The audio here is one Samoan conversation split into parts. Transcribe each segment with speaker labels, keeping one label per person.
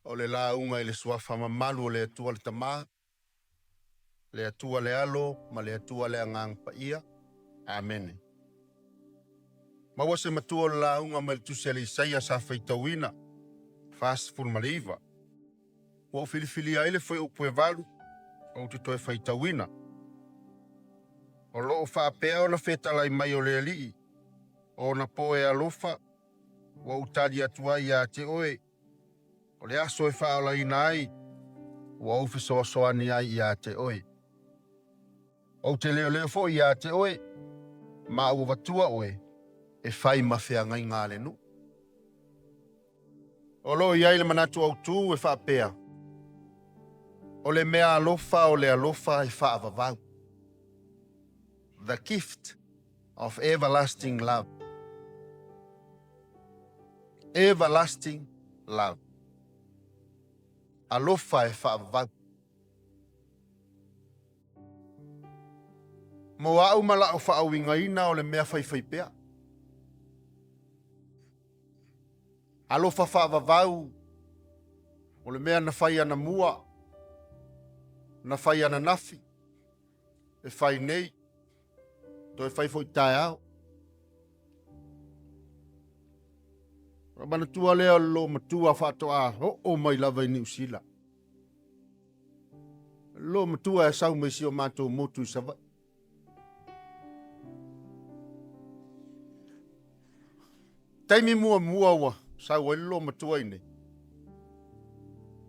Speaker 1: O le lauga i le Suafa mamalu o le Atua le Tama, le Atua le Alo ma le Atua le Agaga Paia. Amene. Maua se matua o le lauga mai le tusi a le Isaia sa faitauina 49. Ua ou filifilia ai le fuaiupu e 8 ou te toe faitauina. O lo o faapea ona fetalai mai o le Alii, o ona po e alofa, ua ou tali atu ai ia te oe, o le aso e faaolaina ai, ua ou fesoasoani ai ia te oe. Ou te leoleo foi ia te oe, ma ua vatua oe e fai ma feagaiga a le nuu. O lo o i ai le manatu autu e faapea, o le mea alofa o le alofa e faavavau. The gift of everlasting love. Everlasting love. Alofa e faavavau. Mo au ma la'u faauigaina o le mea faifai pea. Alofa faavavau o le mea na fai anamua, na fai ananafi, e fai nei, toe fai foi taeao. Ona manatua lea o le loomatua faatoa oo mai lava i Niu Sila. Loomatua e sau mai si o matou motu i Savaii. Taimi muamua ua sau ai le loomatua i nei.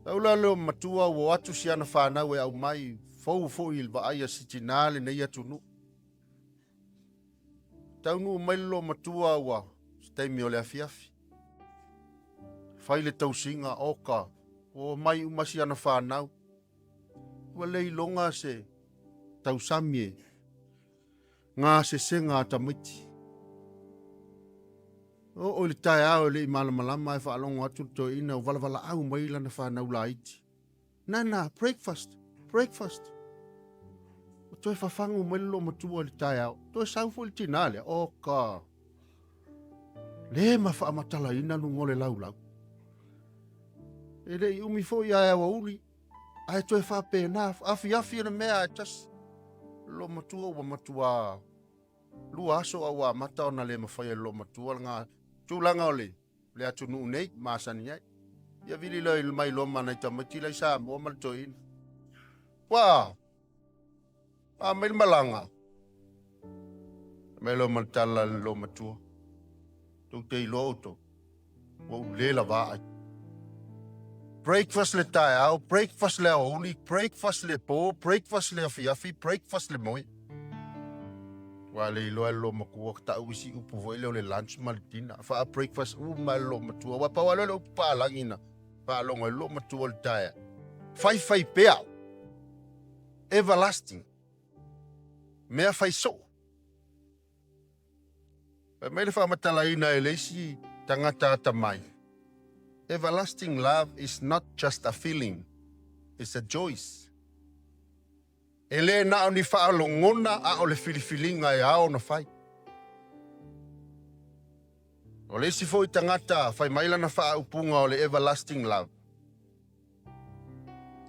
Speaker 1: Sau la le loomatua ua o atu si ana fanau e aumai fou foi i le vaai a si tinā lenei atunuu. Taunuu mai le loomatua ua se taimi o le afiafi. Fai le tausiga, oka, ua omai uma si ana fanau. Ua le iloga se tausami e gasesega a tamaiti. Oo i le taeao e le i malamalama ae faalogo atu le toeaina ua valavalaau mai lana fanau laiti. Nana, breakfast, breakfast. Ua toe fafagu mai le loomatua i le taeao. Toe sau foi le tinā lea. Oka! Le ma faamatalaina luga o le laulau. E le i umi foi ae aoauli, ae toe faapena, afiafi le mea ae tasi. Loomatua ua matua 2 aso a ua amata ona le mafai e le loomatua le tulaga o le le atunuu nei masani ai. Ia vili loa mai loa ma nai tamaiti la i Samoa ma le toeaina. Ua a mai le malaga. Mai loa ma le tala le loomatua. Tou te iloa outou. Ua ou le lava ai. Breakfast le taeao, breakfast le aoauli, breakfast le po, breakfast le afiafi, breakfast le moe. Ua le iloa e le loomatua ta'u isi upu foi lea o le lunch ma le dinner. Faa breakfast uma e le loomatua. Ua pau lea o le upu palalagi na faalogo e le loomatua le taeao. Faifai pea. Everlasting. Mea fai soo. Fai mai le faamatalaina e le isi tagata atamai. Everlasting love is not just a feeling, it's a choice. E le na o ni faalogona a o le filifiliga e ao ona fai. O le isi foi tagata fai mai lana faaupuga o le everlasting love.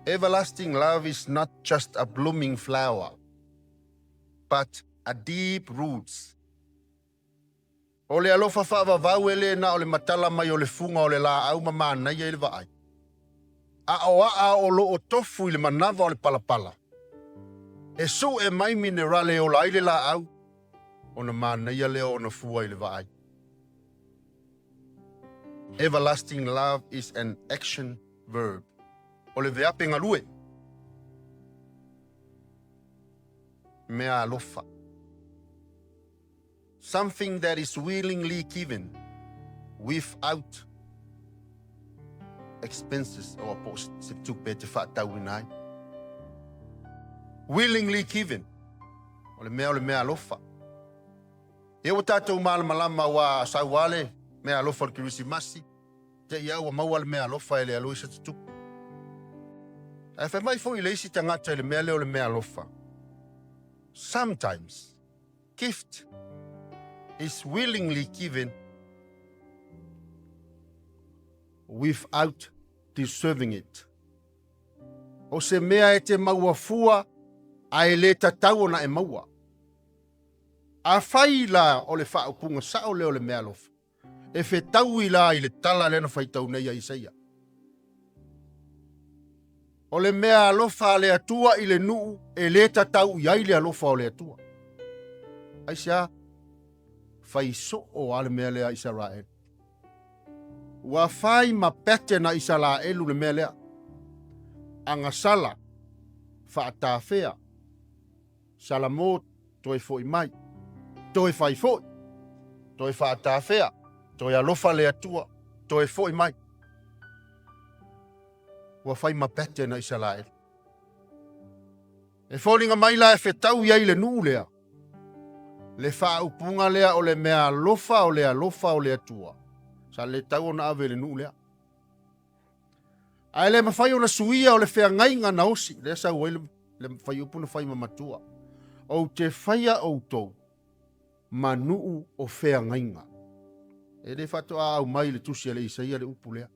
Speaker 1: Everlasting love is not just a blooming flower, but a deep roots. O le alofa faavavau e le na o le matala mai o le fuga o le laau ma manaia i le vaai. A o aa o lo o tofu i le manava o le palapala. E su'e mai minerale e ola ai le laau, ona manaia lea o ona fua i le vaai. Everlasting love is an action verb. O le veape galue. Mea alofa. Something that is willingly given without expenses o po o se tupe e te faatauina ai. Willingly given. O le mea o le mea alofa. Ia ua tatou malamalama ua sau lava le mea alofa o le Kerisimasi, te i a ua maua le mea alofa e le alu ai se tupe. Ae fai mai foi le isi tagata i le mea lea o le mea alofa. Sometimes gift is willingly given without deserving it. O se mea e te maua fua ae le tatau ona e maua. Afai la o le faaupuga sao lea o le meaalofa, e fetaui la i le tala lea na faitau nei a Isaia. O le meaalofa a le Atua i le nuu e le tatau i ai le alofa o le Atua. Aisea? Fai soo a le mea lea a Isaraelu. Ua fai ma pattern a Isaraelu le mea lea. Agasala, faatafea, Salamo toe foi mai, toe fai foi, toe faatafea, toe alofa le Atua, toe foi mai. Ua fai ma pattern a Isaraelu. E foliga mai la e fetau i ai le nuu lea, le faaupuga lea o le mea alofa o le alofa o le Atua, sa le tau ona ave i le nuu lea. Ae le mafai ona suia o le feagaiga na osi, lea sau ai le fuaiupu na fai ma matua. Ou te faia outou ma nuu o feagaiga. E le faatoa aumai i le tusi a le Isaia le upu lea.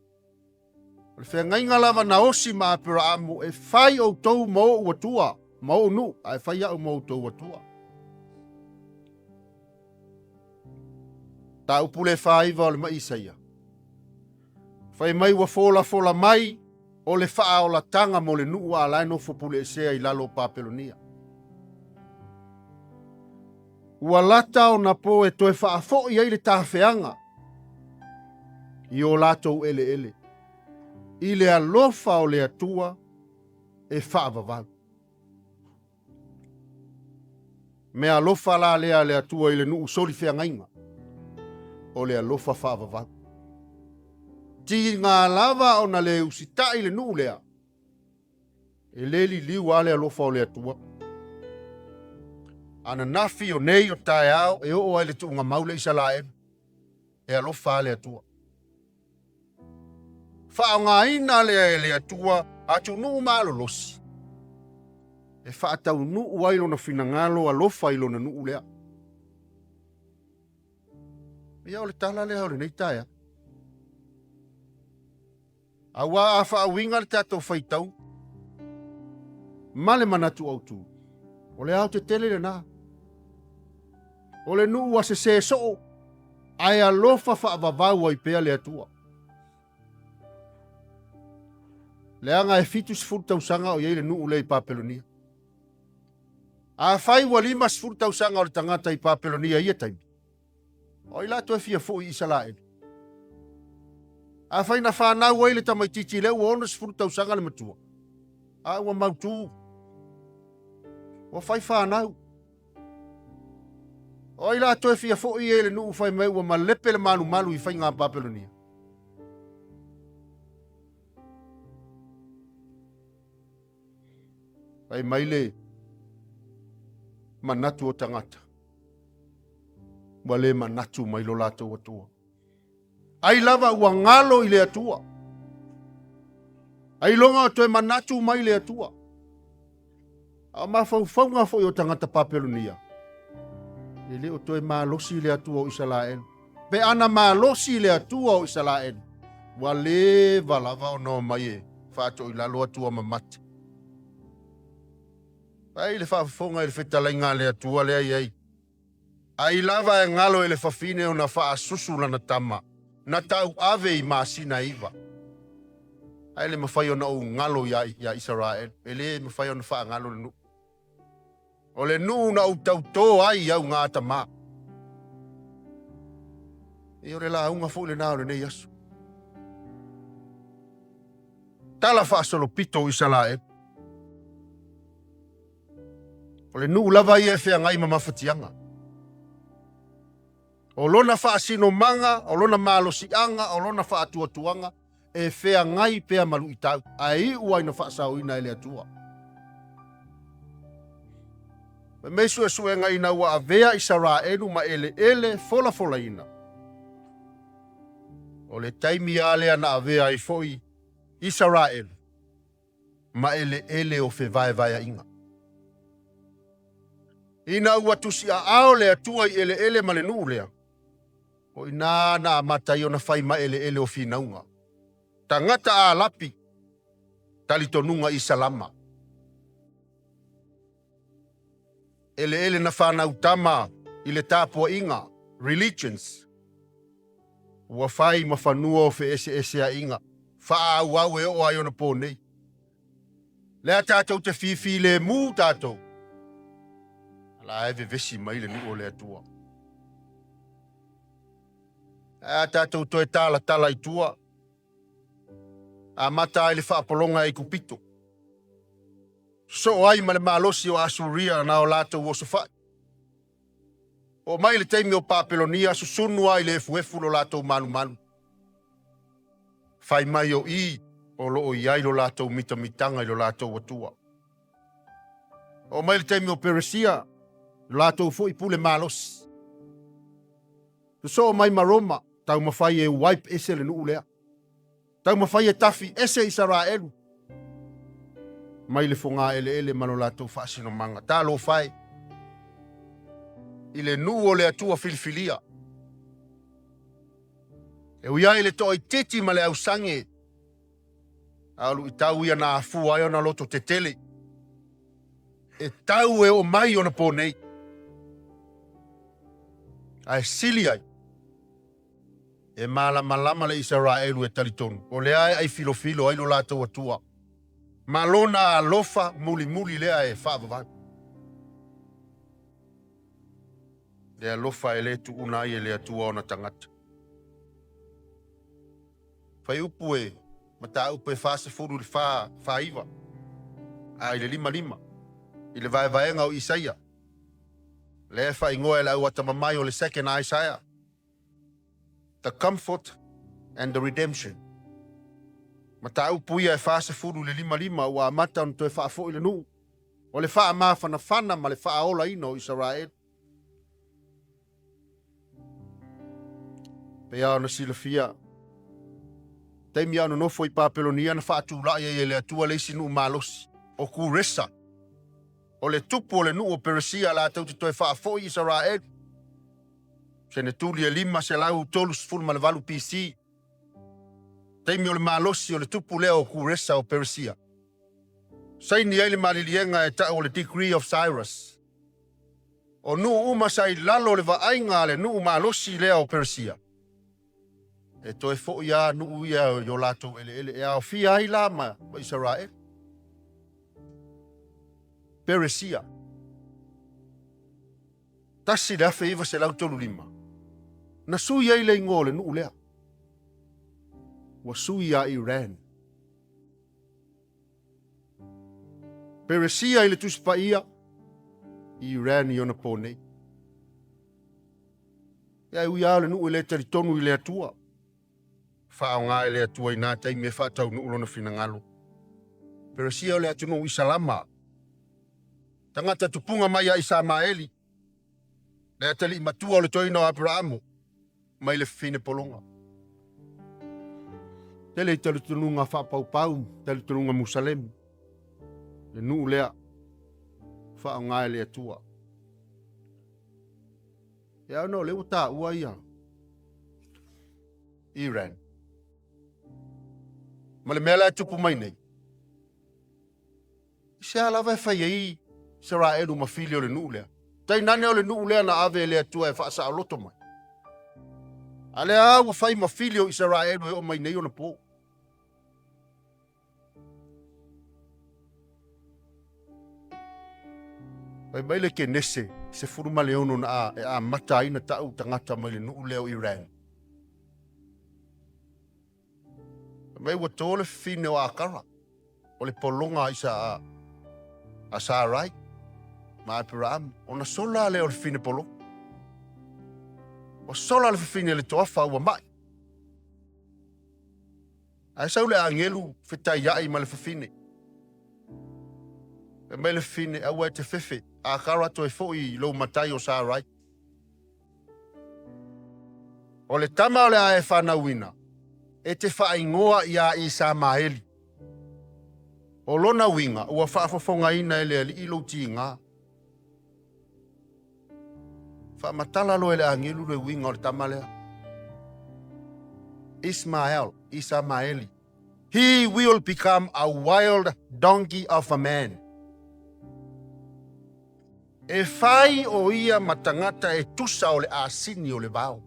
Speaker 1: O le feagaiga lava na osi ma Aperaamu, e fai outou ma ou atua, ma ou nuu, ae fai au ma outou atua. Mataupu le 49 o le mai Isaia. Fai mai ua folafola mai o le faaolatanga mo le nuu a la e nofo puleesea i lalo o Papelonia. Ua lata ona po e toe faafoi ai le tafeaga i o latou eleele i le alofa o le Atua e faavavau. Mea alofa la lea a le Atua i le nuu soli feagaiga, o le alofa faavavau. Tiga lava ona le usitai le nuu lea, e le liliu lava le alofa o le Atua. Ananafi o nei o taeao e oo ai i le tuugamau le Isalaelu, e alofa lava le Atua. Faaaogaina lea e le Atua atunuu malolosi e faataunuu ai lona finagalo alofa i lona nuu lea. Ia o le tala lea o lenei taeao. Aua a faauiga le tatou faitau ma le manatu autu, o le aotetele lena. O le nuu ua sesē soo, ae alofa faavavau ai pea le Atua. Leaga e 70 tausaga o i ai le nuu lea i Papelonia. Afai ua 50 tausaga o le tagata i Papelonia i ia taimi, o ai la toe fia foi i Isalaelu? Afai na fanau ai le tamaitiiti lea ua 60 tausaga le matua, a ua mautu, ua fai fanau. O ai la toe fia foi ai i le nuu fai mai ua malepe le malumalu i faiga a Papelonia? Fai mai le manatu o tagata, ua le manatu mai lo latou Atua. Ai lava ua galo i le Atua. Ailoga o toe manatu mai le Atua. A o mafaufauga foi o tagata Papelonia, e le o toe malosi le Atua o Isalaelu. Pe ana malosi le Atua o Isalaelu, ua leva lava ona omai e faatoilalo Atua mamate. Fai le faafofoga i le fetalaiga a le Atua lea i ai. Ai lava e galo e le fafine ona faasusu lana tama, na tauave i masina e 9. Ae le mafai ona ou galo ia Isaraelu, e le mafai ona faagalo le nuu. O le nuu na ou tautō ai i auga tama. Ia o le lauga foi lena o lenei aso. Tala faasolopito o Isaraelu. O le nuu lava ia e feagai ma mafatiaga. O lona faasinomaga, o lona malosiaga, o lona faatuatuaga, e feagai pea ma luitau, ae iu ai na faasaoina e le Atua. Fai mai suesuega ina ua avea Isaraelu ma eleele folafolaina. O le taimi lava lea na avea ai foi Isaraelu ma eleele o fevaevaeaiga. Ina ua tusiaao le Atua i eleele ma le nuu lea, o i ina na amata ai ona fai ma eleele o finauga. Tagata Alapi, talitonuga Isalama. Eleele na fanau tama i le tapuaiga, religions, ua fai ma fanua o feeseeseaiga faaauau e oo ai ona po nei. Lea tatou te fifilemu tatou, a la e vevesi mai le nuu o le Atua. Ae a tatou toe talatala i tua, amata ai le faapologa e Aikupito, sosoo ai ma le malosi o Asuria na o latou osofai. Oo mai le taimi o Papelonia, susunu ai le efuefu lo latou malumalu. Fai mai o i o loo i ai lo latou mitamitaga i lo latou Atua. Oo mai le taimi o Peresia, lo latou foi pule malosi. Sosoo mai ma Roma, taumafai e wipe ese le nuu lea. Taumafai e tafi ese Isaraelu mai le foga eleele ma lo latou faasinomaga. Talofa e i le nuu o le Atua filifilia. E ui ai le toaitiiti ma le ausage, a o luitau ia na afua ai ona loto tetele. E tau e oo mai ona po nei. Ae sili ai, e malamalama le Isaraelu e talitonu, o lea e aifilofilo ai lo latou Atua, ma lona alofa mulimuli lea e faavavau. Le alofa e le tuuna ai e le Atua ona tagata. Fuaiupu e mataupu e 40 i le 49 a i le 55 i le vaevaega o Isaia, lea e faaigoa e le au atamamai o le Second Isaiah, The Comfort and the Redemption. Mataupu ia e 40 i le 55 ua amata ona toe faafoi le nuu o le faamafanafana ma le faaolaina o Isaraelu. Pei lava ona silafia, taimi a o nonofo i Papelonia na faatulai ai e le Atua le isi nuu malosi, o Kuresa, o le tupu o le nuu o Peresia latou te toe faafoi Isaraelu. Senetuli e 538 BC, taimi o le malosi o le tupu lea o Kuresa o Peresia. Saini ai le maliliega e tau o le Decree of Cyrus. O nuu uma sa i lalo o le vaaiga a le nuu malosi lea o Peresia, e toe foi lava nuu ia i o latou eleele e aofia ai la ma Isaraelu. Peresia. 1935, na sui ai le igoa o le nuu lea. Ua sui ia Iran. Peresia i le Tusi Paia, Iran i ona po nei. Ia e ui lava o le nuu e le talitonu i le Atua, faaaoga e le Atua i na taimi e faataunuu lona finagalo. Peresia o le atunuu Isalama, tagata tupuga mai ia Isamaeli, le atalii matua o le toeaina o Aperaamo mai le fafine pologa. Tele i talitonuga faapaupau, talitonuga Musalemu, le nuu lea faaaoga e le Atua. Ia ona o lea ua taua ia Iran ma le mea la e tupu mai nei, i se a lava e fai ai Isaraelu ma fili o le nuu lea. Tainane o le nuu lea na ave e le Atua e faasaoloto mai. A lea lava ua fai ma fili o Isaraelu e oo mai nei ona po. Fai mai le Kenese 16 na e amata ai na tau tagata mai le nuu lea o Iran. Fai mai ua to le fafine o Akara, o le pologa a Isa a Sarai ma Aperaamo, ona sola lea o le fafine pologa. Ua sola le fafine le toafa ua mai. Ae sau le agelu fetaiai ma le fafine. Fai mai le fafine, aua e te fefe, Akara toe foi i lou matai o Sarai. O le tama o le a e fanauina, e te faaigoa ia Isamaeli. O lona uiga, ua faafofogaina e le Alii lou tiga. Faamatala loa e le agelu le uiga o le tama lea. Ismael, Isamaeli. He will become a wild donkey of a man. E fai o ia ma tagata e tusa o le asini o le vao.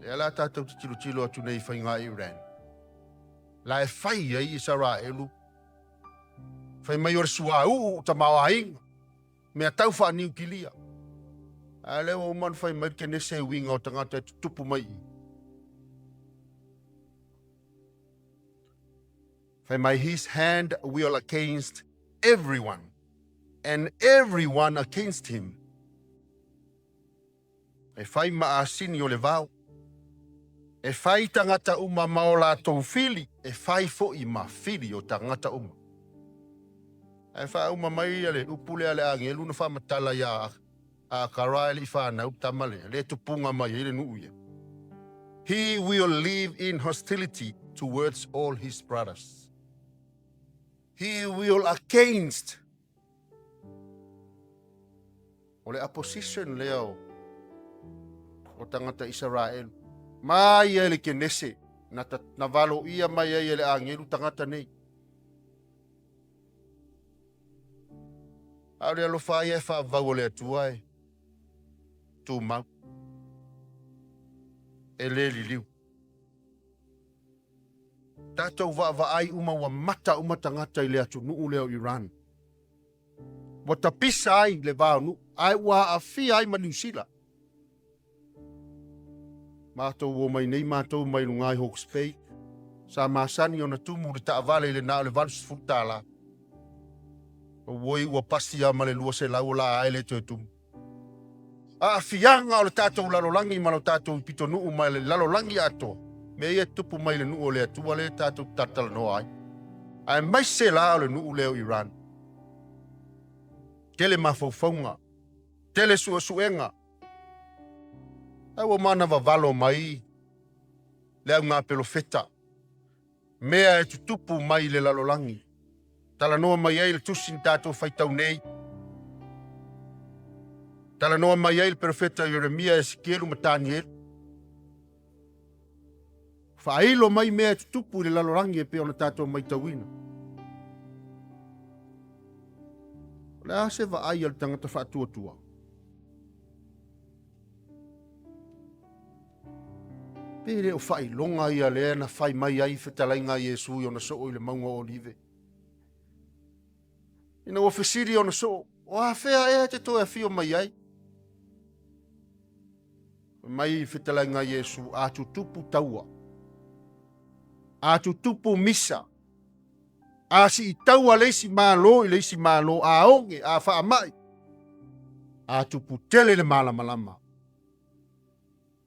Speaker 1: Lea la tatou te tilotilo atu nei i faiga a Iran. La e fai ai Isaraelu. Fai mai o le suauu tamaoaiga. Mea tau faaniukilia. A lea ua uma ona fai mai le kenese uiga o tagata e tutupu mai i. Fai mai his hand will against everyone and everyone against him. E fai ma asini o le vao. E fai tagata uma ma o latou fili, e fai foi ma fili o tagata uma. Ae faauma mai le upu lea a le agelu na faamatala ia Akara e le i fanau le tama lea, le tupuga mai ai le nuu ia. He will live in hostility towards all his brothers. He will against. O le opposition lea o, o tagata Isaraelu. Ma ia e le kenese, na, ta, na valo ia mai ai e le agelu tagata nei. A o le alofa ia e faavavau o le Atua e tumau, e le liliu. Tatou vaavaai uma ua mata uma tagata i le atunuu lea o Iran. Ua tapisa ai le va o nuu, ae ua aafia ai ma Niu Sila. Matou o mai nei matou mai luga i Hawke's Bay. Sa masani ona tumu le taavale i le na o le $80. Oi ua pasi lava ma le 200 o la ae le toe tumu. Aafiaga o le tatou lalolagi ma lo tatou pitonuu ma le lalolagi atoa, mea ia e tupu mai le nuu o le Atua lea tatou te talatalanoa ai. Aemaise la o le nuu lea o Iran. Tele mafaufauga, tele suesuega. Ae ua mana vavalo mai le auga pelofeta, mea e tutupu mai i le lalolagi. Talanoa mai ai le tusi na tatou faitau nei. Talanoa mai ai le perofeta Ieremia, Esekielu ma Tanielu. Faailo mai mea e tutupu i le lalolagi e pei ona tatou matauina. O le a se vaai a le tagata faatuatua? Pe le o faailoga ia lea na fai mai ai fetalaiga a Iesu i ona soo i le mauga o Olive. Ina ua fesili ona soo, o afea ea e te toe afio mai ai? Fai mai fetalaiga a Iesu, a tutupu taua, a tutupu misa, a siitaua le isi Malo i le isi Malo, a oge, a faamai, a tupu tele le malamalama.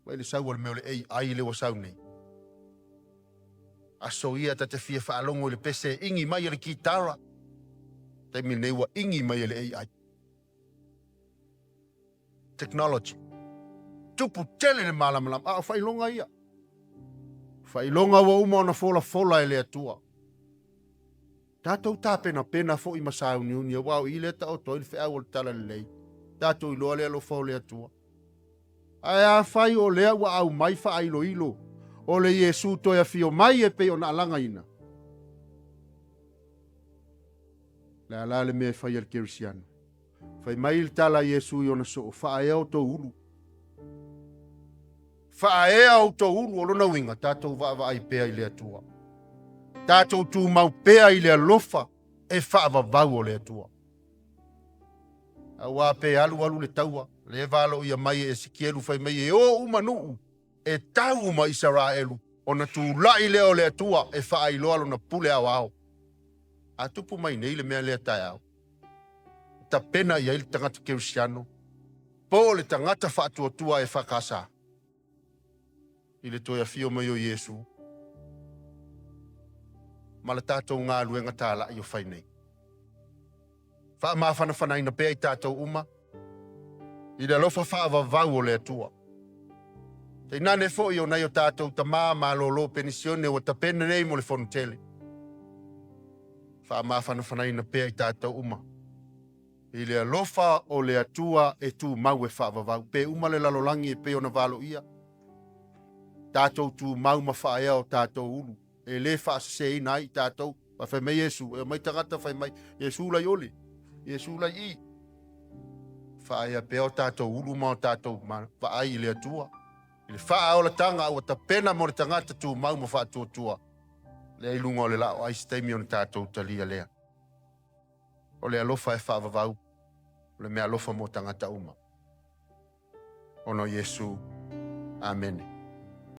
Speaker 1: Mai le sau o le mea o le AI lea ua sau nei. Aso ia ta te fia faalogo i le pese e igi mai e le kitara. Taimi lenei ua igi mai e le AI. Technology. Tupu tele le malamalama. A o faailoga ia. Faailoga ua uma ona folafola e le Atua. Tatou tapenapena foi ma sauniuni aua o i lea taoto ai le feau o le Talalelei. Tatou iloa le alofa o le Atua. Ae afai o lea ua aumai faailoilo o le Iesu toe afio mai e pei ona alagaina, le a la le mea e fai a le Kerisiano? Fai mai le tala a Iesu i ona soo, Faaea outou ulu. Faaea outou ulu, o lona uiga, tatou vaavaai pea i le Atua. Tatou tumau pea i le alofa e faavavau o le Atua. Aua pe alualu le taua, le valoia mai e Esekielu fai mai e o uma nuu, e tau uma Isaraelu, ona tulai lea o le Atua e faailoa lona pule aoao. A tupu mai nei le mea lea taeao, tapena i ai le tagata Kerisiano po o le tagata faatuatua e FKS i le toe afio mai o Iesu ma le tatou galuega talai o fai nei. Faamafanafanaina pea i tatou uma i le alofa faavavau o le Atua. Tainane foi o nai o tatou tamā malōlō penisione ua tapena nei mo le fonotele. Faamafanafanaina pea i tatou uma i le alofa o le Atua e tumau e faavavau. Pe uma le lalolagi e pei ona valoia. Tatou tumau ma faaea o tatou ulu e lē faaseseina ai i tatou. Aua fai mai Iesu, e omai tagata fai mai, Iesu laioli, Iesu lai'i. Faaea pea o tatou ulu ma o tatou vaai i le Atua i le faaolataga ua tapena mo le tagata tumau ma faatuatua lea i luga o le laoai se taimi ona tatou talia lea. O le alofa e faavavau, o le meaalofa mo tagata uma. Ona o Iesu. Amene.